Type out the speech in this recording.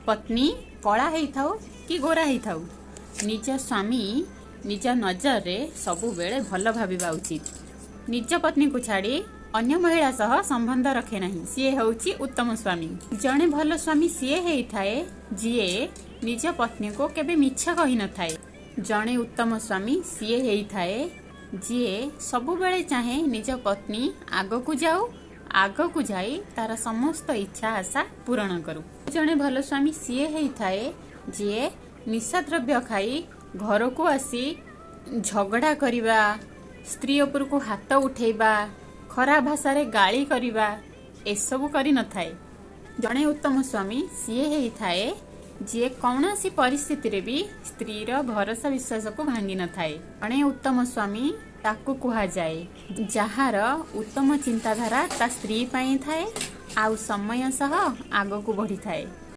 ପତ୍ନୀ କଳା ହେଇଥାଉ କି ଗୋରା ହେଇଥାଉ, ନିଜ ସ୍ୱାମୀ ନିଜ ନଜରରେ ସବୁବେଳେ ଭଲ ଭାବିବା ଉଚିତ। ନିଜ ପତ୍ନୀକୁ ଛାଡ଼ି ଅନ୍ୟ ମହିଳା ସହ ସମ୍ବନ୍ଧ ରଖେ ନାହିଁ, ସିଏ ହେଉଛି ଉତ୍ତମ ସ୍ୱାମୀ। ଜଣେ ଭଲ ସ୍ୱାମୀ ସିଏ ହେଇଥାଏ ଯିଏ ନିଜ ପତ୍ନୀକୁ କେବେ ମିଛ କହିନଥାଏ। ଜଣେ ଉତ୍ତମ ସ୍ୱାମୀ ସିଏ ହେଇଥାଏ ଯିଏ ସବୁବେଳେ ଚାହେଁ ନିଜ ପତ୍ନୀ ଆଗକୁ ଯାଉ, ଆଗକୁ ଯାଇ ତାର ସମସ୍ତ ଇଚ୍ଛା ଆଶା ପୂରଣ କରୁ। ଜଣେ ଭଲ ସ୍ୱାମୀ ସିଏ ହେଇଥାଏ ଯିଏ ନିଶାଦ୍ରବ୍ୟ ଖାଇ ଘରକୁ ଆସି ଝଗଡ଼ା କରିବା, ସ୍ତ୍ରୀ ଉପରକୁ ହାତ ଉଠେଇବା, ଖରାପ ଭାଷାରେ ଗାଳି କରିବା ଏସବୁ କରିନଥାଏ। ଜଣେ ଉତ୍ତମ ସ୍ୱାମୀ ସିଏ ହେଇଥାଏ ଯିଏ କୌଣସି ପରିସ୍ଥିତିରେ ବି ସ୍ତ୍ରୀର ଭରସା ବିଶ୍ୱାସକୁ ଭାଙ୍ଗି ନଥାଏ। ଜଣେ ଉତ୍ତମ ସ୍ୱାମୀ ତାକୁ କୁହାଯାଏ ଯାହାର ଉତ୍ତମ ଚିନ୍ତାଧାରା ତା ସ୍ତ୍ରୀ ପାଇଁ ଥାଏ ଆଉ ସମୟ ସହ ଆଗକୁ ବଢ଼ିଥାଏ।